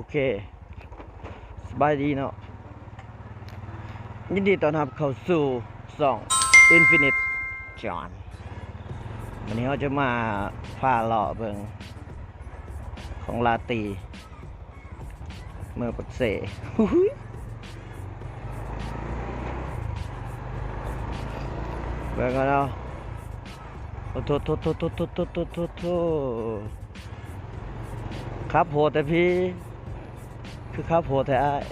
ເຄ ສະບາຍດີເນາະ ຍິນດີຕ້ອນຮັບເຂົ້າສູ່ຊ່ອງ Infinite John. ວັນນີ້ເຮົາຈະມາພາເລາະເບິ່ງຂອງລາຕີ ເມືອງປາກເຊ. ຫຸຍ ເບິ່ງເອົາເນາະ. ໂອ້ໂທ້ ໂທ້ ໂທ້ ໂທ້ ໂທ້ ໂທ້ ໂທ້ ໂທ້ ໂທ້ ຂັບໂຫດແທ້ພີ້ ຄືຂັບໂຫດແທ້ອ້າຍ.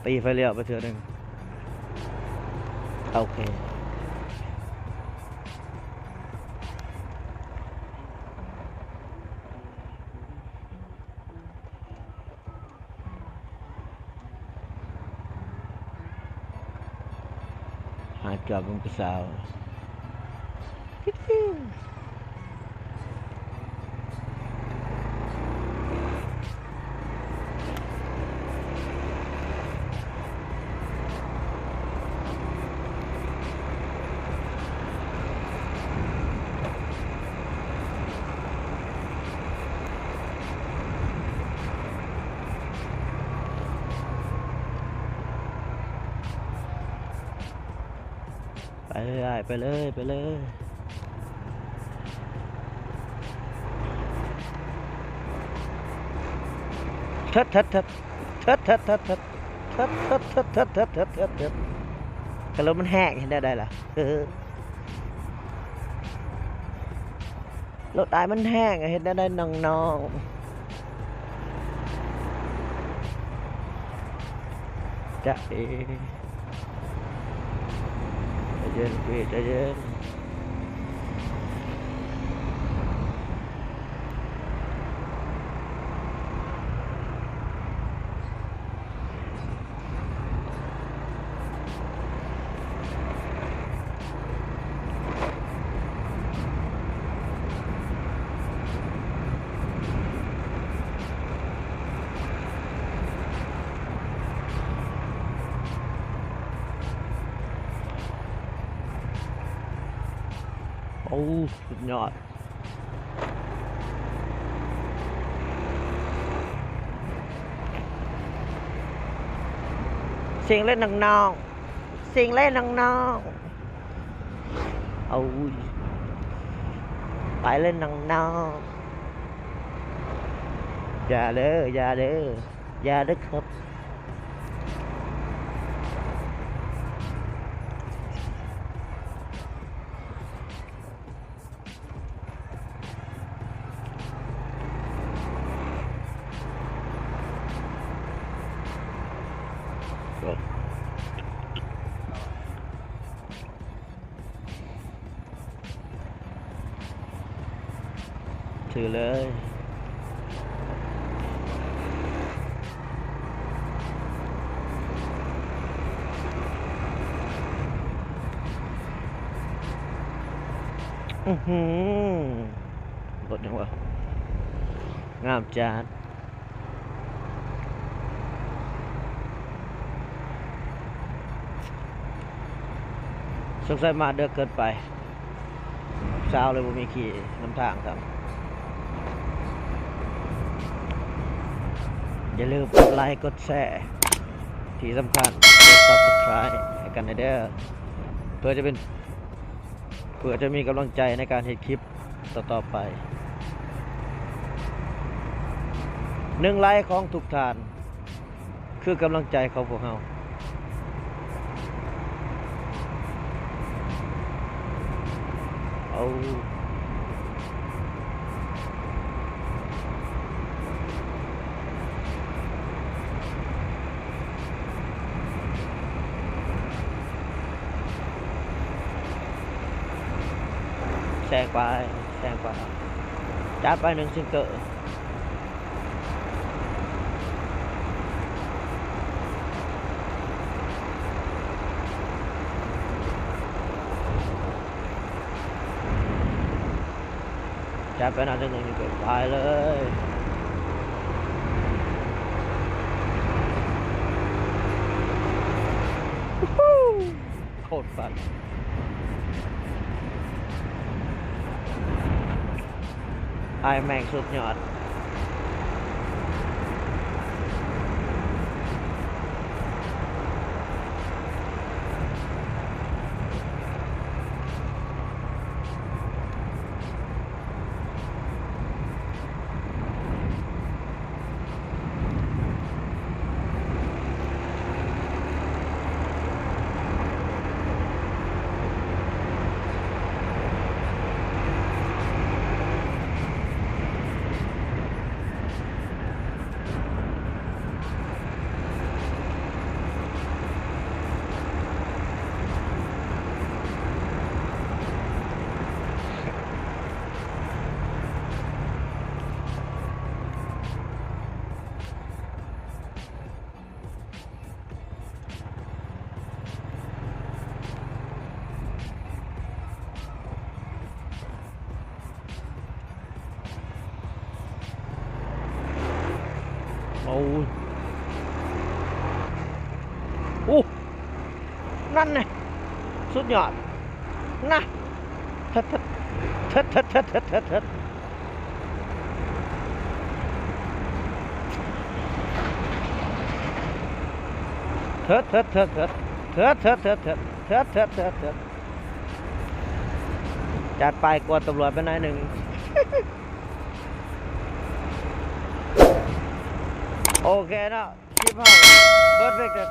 ຕີໄຟລ້ຽວໄປເທື່ອໜຶ່ງ. ໂອເຄ. ຫາຈອດເບິ່ງຜູ້ສາວ. ໄປເລີຍອ້າຍ ໄປເລີຍ ໄປເລີຍ. ເທິດ ເທິດ ເທິດ ເທິດ ເທິດ ເທິດ. ຄັນລົດມັນແຮງເຮັດແນວໃດລະ? ລົດອ້າຍມັນແຮງ ເຮັດແນວໃດນ້ອງໆ? ຈະເອ ໃຈເຢັນພີ່ ໃຈເຢັນ. ໂອ້ ສຸດຍອດ. ເສັງເລີຍນ້ອງໆ ເສັງເລີຍນ້ອງໆ. ໂອ້ຍ ໄປເລີຍນ້ອງໆ. ຢ່າເດີ ຢ່າເດີ ຢ່າເດີຄັບ. ຖືເລີຍ. ອື້ຫື ລົດຫຍັງວະ ງາມຈັດ. ສົງໄສມາເດິກເກີນໄປ. ສາວເລີຍບໍ່ມີຂີ່ນຳທາງຊ້ຳ. ຢ່າລືມກົດໄລ ກົດແຊ ທີ່ສຳຄັນກົດ Subscribe ໃຫ້ກັນແດ່ເດີ ເພື່ອຈະເປັນ ເພື່ອຈະມີກຳລັງໃຈໃນການເຮັດຄລິບຕໍ່ໆໄປ. ໜຶ່ງໄລຂອງທຸກທ່ານ ຄືກຳລັງໃຈຂອງພວກເຮົາ. ເອົາ ແຊງໄປ ແຊງໄປ ຈັດໄປໜຶ່ງຊິງເກີ. ຈັດໄປໜ້າເທິງນີ້ ໄປເລີຍ. ໂຄດປັດ. ອ້າຍແມັກສຸດຍອດ. ໂອ້ ໂອ້ ນັ້ນແນ່ ສຸດຍອດນະ ເທິດ ເທິດ ເທິດ. ເທີດ ເທີດ ເທີດ ເທີດ ເທີດ ຈັດໄປ ກວນຕຳຫຼວດໄປໜ້ອຍໜຶ່ງ. ໂອເຄເນາະ ຄລິບເຮົາເບິດໄປແຕ່